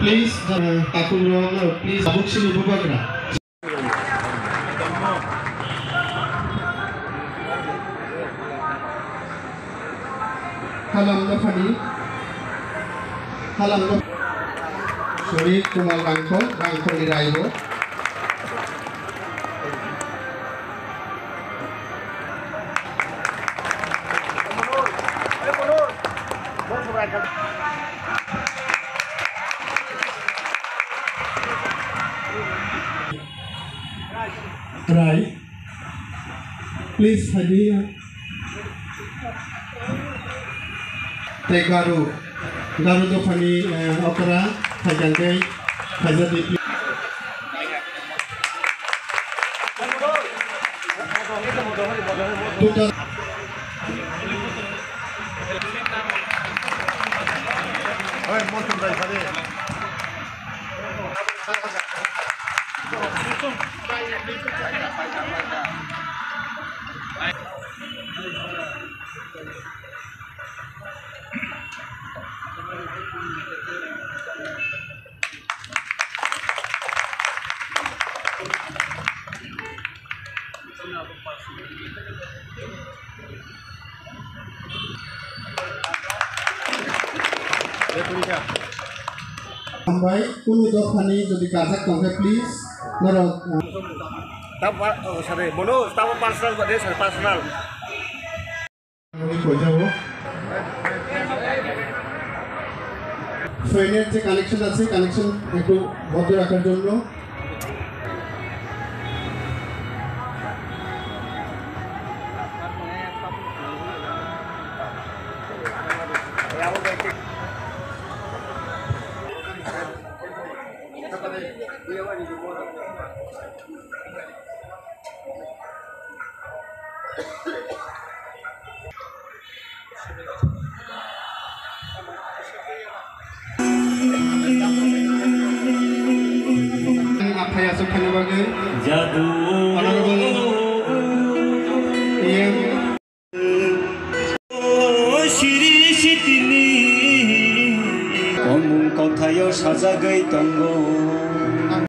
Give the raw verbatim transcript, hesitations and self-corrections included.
Please, uh, takhuk rok, uh, please, tabuk sini bubagra. Halam dophani, halam doph-, Sori Kumar Rangkhol, Rangkholni Raibo. Rai, please, Hadi. Tei Garu, Garu dophani, eh, okra, phaikang tei khaijadi. Tuta. Hambai, kunu dophani jodi kajak tongkhe, please, norok, uh, Tabo, oh, sorry, bono, tabo personal ba de, sir, personal. Ani koijago. Fan-এর যে কানেকশন আছে, কানেকশন একটু বন্ধ রাখার জন্য। Aphai aswk khaina bagwi. Jadu. Honorable E M. O siri sitini komung kothayw sajagwi tongo.